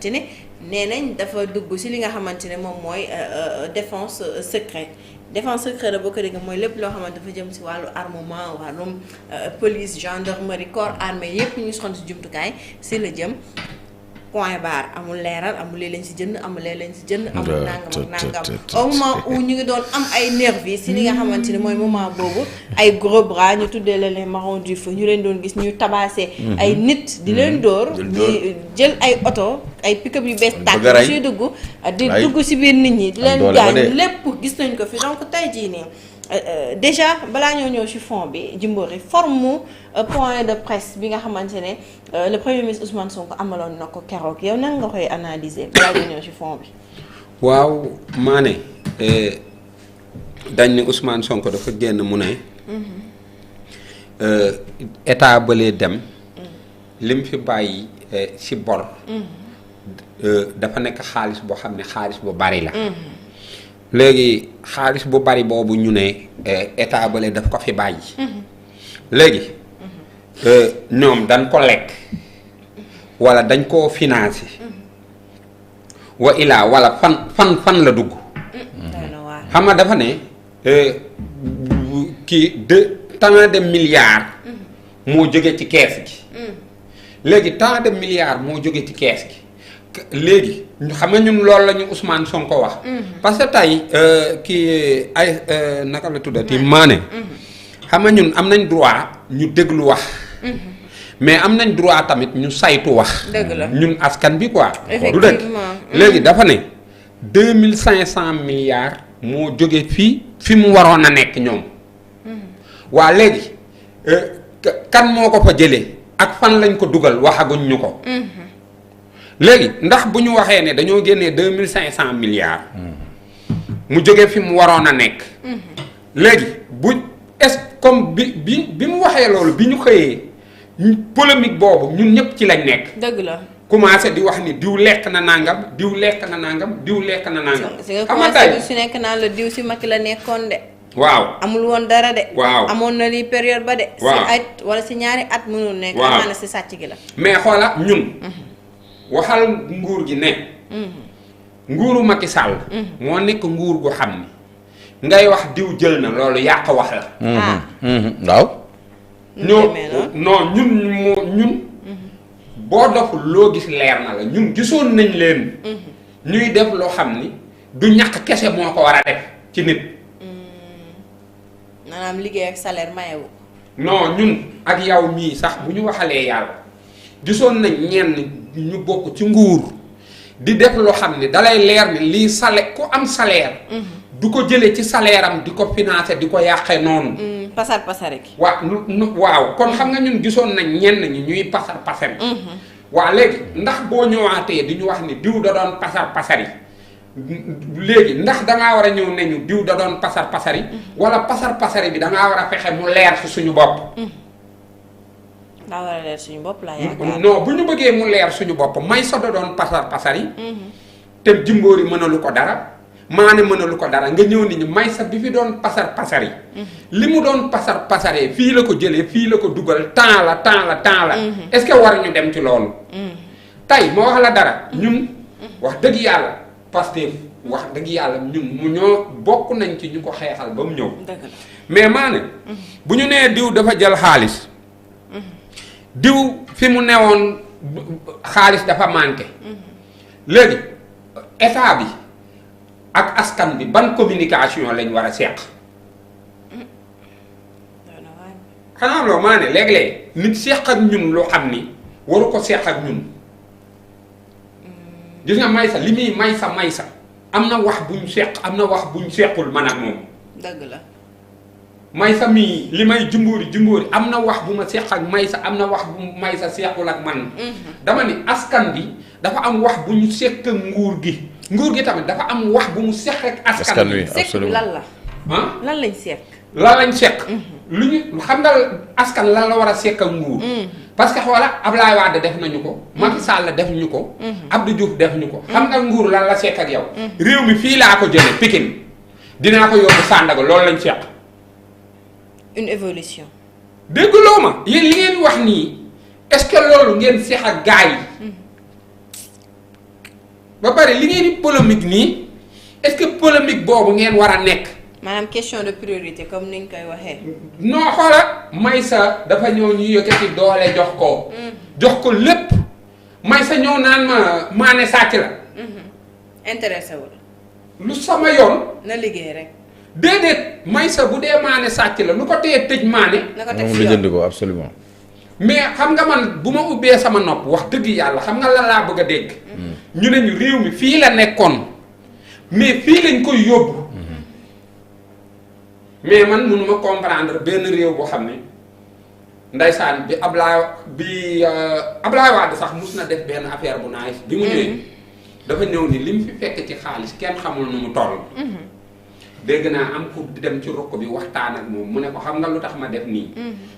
xamante ne nee nañ dafa dugg ci li nga xamante ne moom mooy défense secret la boo ko déggee mooy lépp loo xamante dafa jëm ci wàllu armement wàllum police gendarmerie corps armé yépp ñu soxla ci jumtukaay ci la jëm. point barre amul leeral amul lii lañ ci jënd amul lee lañ ci jënd amul nangam ak nangam au moment où ñu ngi doon am ay nervis ci li nga xamante ne mooy moment boobu ay gros bras ñu tuddee leen les marrons du feu ñu leen doon gis ñu tabassé ay nit di leen dóor di jël ay oto ay pick-up yu bees tàkk ñu siy dugg ci biir nit ñi di leen gaañ lépp gis nañ ko fi donc tey jii nii déjà balaa ñoo ñëw ci fond bi Jimbori forme point de presse bi nga xamante ne le premier ministre Ousmane Sonko amaloon na ko keroog yow nan nga koy analyser balaa ñoo ñëw ci fond bi. waaw maa ne dañ ne Ousmane Sonko dafa génn mu ne. état balee dem. lim fi bàyyi ci bor. dafa nekk xaalis boo xam ne xaalis bu bari la. léegi xaalis bu bari boobu ñu ne état bale daf ko fi bàyyi. léegi ñoom dañ ko lekk wala dañ koo financé wa ilaa wala fan la dugg. xam nga dafa ne kii tant de milliards moo jóge ci kees gi. léegi tant de milliards moo jóge ci kees gi. léegi xam nga ñun loolu la ñu Ousmane Sonko wax. parce que tey kii ay naka la tuddati maane. xam nga ñun am nañ droit ñu déglu wax. mais am nañ droit tamit ñu saytu wax. dëgg la ñun askan bi quoi. du dëgg léegi dafa ne 2500 milliards moo jóge fi mu waroon a nekk ñoom. waa léegi kan moo ko fa jëlee ak fan lañ ko dugal waxaguñ ñu ko. léegi ndax bu ñu waxee ne dañoo génnee 2500 milliards. mu jóge fi mu waroon a nekk. léegi est comme bi mu waxee loolu bi ñu xëyee polémique boobu ñun ñëpp ci lañ nekk. dëgg la commencé di wax ni diw lekk na nangam diw lekk na nangam diw lekk na nangam. xam nga tey su nekk naan la diw si Macky la nekkoon de. waaw amul woon dara de. waaw amoon na lii période ba de. waaw si at wala si ñaari at mënul nekk. waaw amaana si sàcc gi la. mais xoola ñun. waxal nguur gi ne. nguuru Macky Sall. moo nekk nguur gu xam ni ngay wax diw jël na loolu yàq wax la. waaw. non ñun boo doful loo gis leer na la ñun gisoon nañ leen. ñuy def loo xam ni du ñàkk kese moo ko war a def ci nit. maanaam liggéey ak salaire mayewu. non ñun ak yow mii sax bu ñu waxalee yàlla gisoon nañ ñenn ñu bokk ci nguur di def loo xam ne dalay leer ni lii salaire ku am salaire. du ko jëlee ci salaire am di ko financer di ko yàqee noonu. pasar pasare gi. waaw kon xam nga ñun gisoon nañ ñenn ñi ñuy pasar pasar. waaw léegi ndax boo ñëwaatee di ñu wax ni diw da doon pasar pasar yi léegi ndax dangaa war a ñëw ne ñu diw da doon pasar pasar yi. wala pasar pasar bi dangaa war a fexe mu leer ci suñu bopp. daa war a leer suñu bopp laa yaakaar. non bu ñu bëggee mu leer suñu bopp may sa da doon pasar pasar yi. te Jimbori mënalu ko dara. maane mënalu ko dara nga ñëw nit ñi may sa bi fi doon pasar pasar yi. li mu doon pasar pasaree fii la ko jëlee fii la ko dugal temps la. est-ce que war ñu dem ci loolu. tey moo wax la dara. ñun wax dëgg yàlla Pastef wax dëgg yàlla ñun mu ñoo bokk nañ ci ñu ko xeexal ba mu ñëw. mais maane bu ñu nee diw dafa jël xaalis. diw fi mu newoon xaalis dafa manqué. léegi état bi. ak askan bi ban communication lañ war a seq. xanaa loo maa ne léeg-léeg nit seq ak ñun loo xam ni waru ko seq ak ñun. gis nga Maysa li muy Maysa am na wax buñ seq am na wax buñ sequl man ak moom. dëgg la. Maysa mii li may Jimbori am na wax bu ma seq ak Maysa am na wax bu Maysa sequl ak man. dama ni askan bi dafa am wax bu ñu seq ak nguur gi. nguur gi tamit dafa am wax bu mu seq ak askan wi absolument lan la. lan lañ seq. lan lañ seq. lu ñu xam nga askan lan la war a seq ak nguur. parce que xoola Ablaye Wade def nañu ko. Macky Sall def ñu ko. Abdou Diouf def ñu ko. xam nga nguur lan la seq ak yow. réew mi fii laa ko jëlee Pikine dinaa ko yóbbu Sandaga loolu lañ seq. une évolution. dégguloo ma yéen li ngeen wax nii est-ce que loolu ngeen seq ak gars yi. ba pare li ngeen di polémique nii est-ce que polémique boobu ngeen war a nekk. maanaam question de priorité comme ni ñu koy waxee. non xoola Maysa dafa ñëw ñu yëkkati doole jox ko. jox ko lépp Maysa ñëw naan ma Mané sàcc la. intéressé wul. lu sama yoon. na liggéey rek. déedéet Maysa bu dee Mané sàcc la lu ko tee tëj Mané. na ko teg moom si la yoon jënd ko absolument. mais xam nga man bu ma ubbee sama nopp wax dëgg yàlla xam nga lan laa bëgg a dégg. ñu ne ñu réew mi fii la nekkoon mais fii lañ koy yóbbu. mais man mënuma comprendre benn réew boo xam ne ndaysaan bi Ablaye Wade sax mus na def benn affaire bu naay bi mu ñëwee dafa ñëw ni li mu fi fekk ci xaalis kenn xamul nu mu toll. dégg naa am ku dem ci ruq bi waxtaan ak moom mu ne ko xam nga lu tax ma def nii.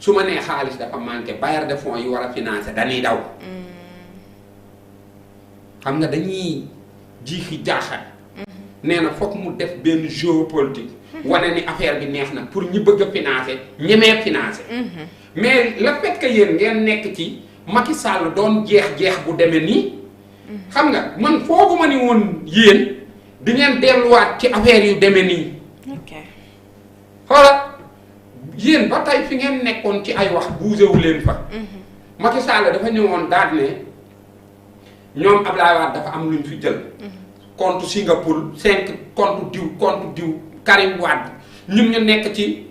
su ma nee xaalis dafa manqué bailleur de fonds yi war a financer dañuy daw. xam nga dañuy jiixi jaaxal. nee na foog mu def benn géopolitique. wane ni affaire bi neex na pour ñi bëgg a financer ñemee financer. mais le fait que yéen ngeen nekk ci Macky Sall doon jeex bu demee nii. xam nga man fooguma ni woon yéen. di ngeen delluwaat ci affaire yu demee nii. ok xoola yéen ba tey fi ngeen nekkoon ci ay wax bougé wu leen fa. Macky Sall dafa ñëwoon daal ne ñoom Abdoulaye Wade dafa am lu ñu fi jël. compte Singapour 5 compte diw Karim Wade ñun ñu nekk ci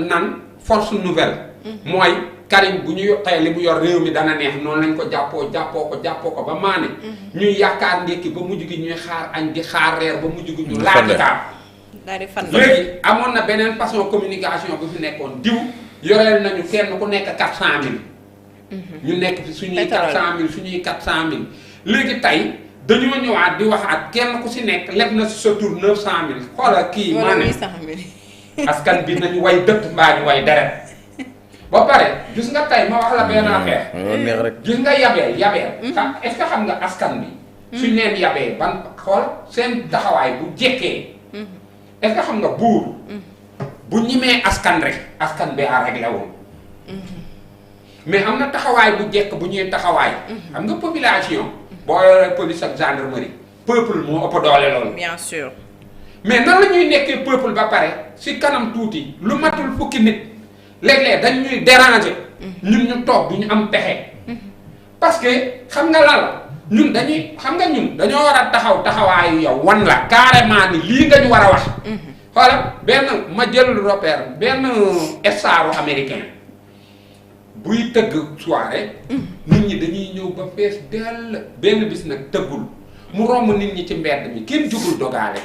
nan force nouvelle. mooy Karim bu ñu yokkee li mu yor réew mi dana neex noonu lañ ko jàppoo ko ba Mané. ñuy yaakaar ndékki ba mujj gi ñuy xaar añ di xaar reer ba mujj gi ñu laaj kaam. daal di fan. léegi amoon na beneen façon communication bu fi nekkoon diw yoreel nañu kenn ku nekk 400000. ñu nekk fi suñuy 400000 suñuy 400000. léegi tey dañoo ñëwaat di waxaat kenn ku si nekk leb na si sa tur 900000 xoolal kii Mané 800000. askan bi nañu way dëtt mbaa ñu way deret ba pare gis nga tey ma wax la benn affaire. neex rek. gis nga yabeel. est-ce que xam nga askan bi. suñ leen yabee ban xool seen taxawaay bu jekkee. est-ce que xam nga buur. bu ñimee askan rek askan bi a réglé woon. mais am na taxawaay bu jekk bu ñuy taxawaay. xam nga population. boo yoree police ak gendarmerie. peuple moo ëpp doole loolu. bien sûr. mais nan la ñuy nekkee peuple ba pare si kanam tuuti lu matul fukki nit. léeg-léeg dañ ñuy déranger. ñun ñu toog du ñu am pexe. parce que xam nga lan la ñun dañoo war a taxawaayu yow wan la carrément ni lii nga ñu war a wax. xoola benn ma jël repère benn staru américain buy tëgg soirée. nit ñi dañuy ñëw ba fees dell benn bis nag tëggul mu romb nit ñi ci mbedd mi kenn jugul dogaale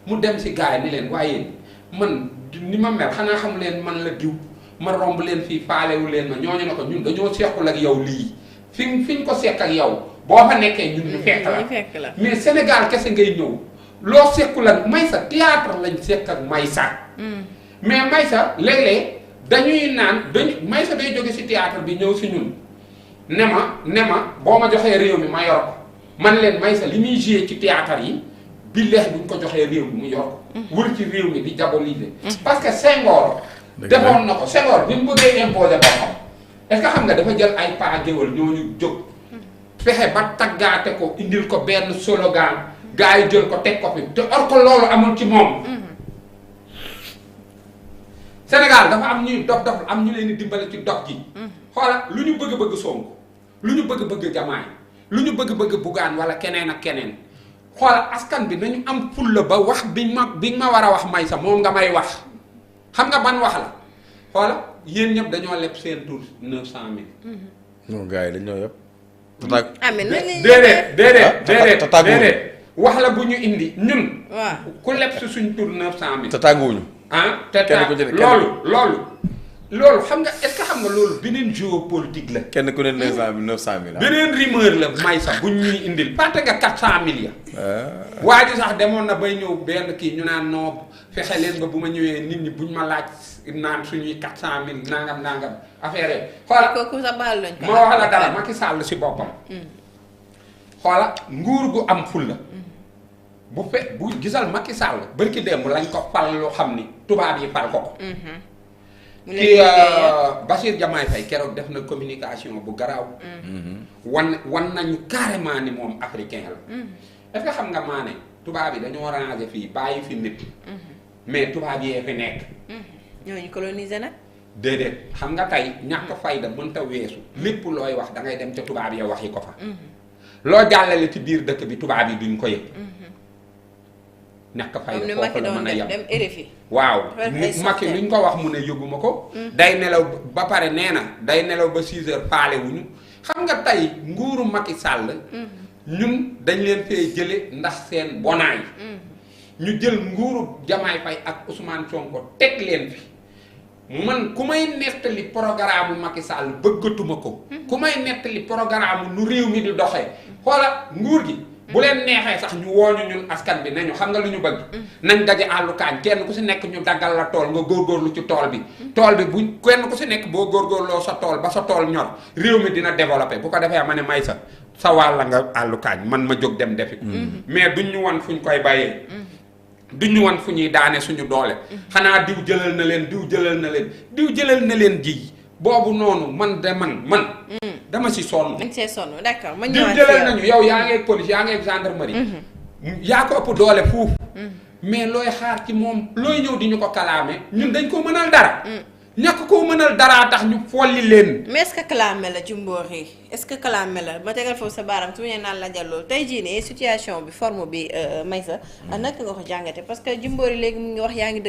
mu dem si gars yi ni leen waaye man ni ma mel xanaa xamu leen man la diw. ma romb leen fii faalewu leen ma ñooñu ne ko ñun dañoo sequl ak yow lii fi ñu ko seq ak yow boo fa nekkee ñun ñu fekk la mais Sénégal kese ngay ñëw loo sequl ak Maysa théâtre lañ seq ak Maysa. mais Maysa léeg-léeg dañuy naan Maysa day jóge ci théâtre bi ñëw ci ñun ne ma boo ma joxee réew mi ma yor ko man leen Maysa li muy joué ci théâtre yi billahi buñ ko joxee réew mi mu yor ko. wër ci réew mi di diaboliser. parce que Senghor. defoon na ko Senghor bi mu bëggee imposer boppam est-ce que xam nga dafa jël ay paa géwël ñooñu jóg fexe ba taggaate ko indil ko benn slogan gars yi jël ko teg ko fi te or ko loolu amul ci moom. Sénégal dafa am ñuy dof am ñu leen di dimbale ci dox gi. xoola lu ñu bëgg Sonko lu ñu bëgg Diomaye lu ñu bëgg Bougane wala keneen ak keneen xoola askan bi nañu am fulla ba wax bi ma war a wax Maysa moom nga may wax. xam nga ban wax la xoola yéen ñëpp dañoo leb seen tur 900000. non gars yi dañoo yëpp. déedéet wax la bu ñu indi ñun. waaw ku leb si suñ tur 900000. te tàgguwuñu. loolu xam nga est-ce que xam nga loolu beneen géopolitique la. kenn ku ne 900000. beneen rumeur la Maysa buñ ñuy indil parce que 400000 ya. waa ji sax demoon na bay ñëw benn kii ñu naan noo fexe leen ba bu ma ñëwee nit ñi buñ ma laaj naan suñuy 400000 nangam affaire yi. xoola kooku sa baal lañ ko. ma wax la dara Macky Sall si boppam. xoola nguur gu am fulla bu gisal Macky Sall barki démb lañ ko fal loo xam ni tubaab yi fal ko. kii Bassirou Diomaye Faye keroog def na communication bu garaaw. wan nañu carrément ni moom africain la. est-ce que xam nga maane tubaab yi dañoo ranger fii bàyyi fi nit. mais tubaab yee fi nekk. ñooñu coloniser nag. déedéet xam nga tey ñàkk fayda mënta weesu lépp looy wax da ngay dem ca tubaab ya waxi ko fa. loo jàllale ci biir dëkk bi tubaab yi duñ ko yëg. ñàkk fayda foofu la mën a yem dem RFI. waaw Macky luñ ko wax mu ne yëguma ko. day nelaw ba pare nee na day nelaw ba 6 heures faale wuñu xam nga tey nguuru Macky Sall. ñun dañ leen fee jële ndax seen bonaay. ñu jël nguuru Diomaye Faye ak Ousmane Sonko teg leen fi. man ku may nettali programme Macky Sall bëggatuma ko. ku may nettali programme nu réew mi di doxee. xoola nguur gi. bu leen neexee sax ñu wooñu ñun askan bi nañu xam nga lu ñu bëgg. nañ daje àllu kaañ kenn ku si nekk ñu daggal la tool nga góorgóorlu ci tool bi. tool bi bu kenn ku si nekk boo góorgóorloo sa tool ba sa tool ñor réew mi dina développé bu ko defee ma ne may sa wàll nga àllu kaañ man ma jóg dem defi. mais duñ ñu wan fuñ koy bàyyee. duñ ñu wan fu ñuy daane suñu doole. xanaa diw jëlal na leen diw jëlal na leen ji boobu noonu man de man. dama si sonn. dañ see sonn d'accord ma diw ñëwaat jëlal nañu yow yaa ngi police yaa ngi gendarmerie. yaa ko ëpp doole fuuf. mais looy xaar ci moom looy ñëw di ñu ko kalaame ñun dañ ko mënal dara. ñàkk koo mënal dara tax ñu folli leen. mais est-ce que kalaame la Jimbori est-ce que kalaame la ma tegal foofu sa baaram su ma nee naan la jàll tey jii nii situation bi forme bi Maysa naka nga ko jàngate parce que Jimbori léegi mu ngi wax yaa ngi dëgg.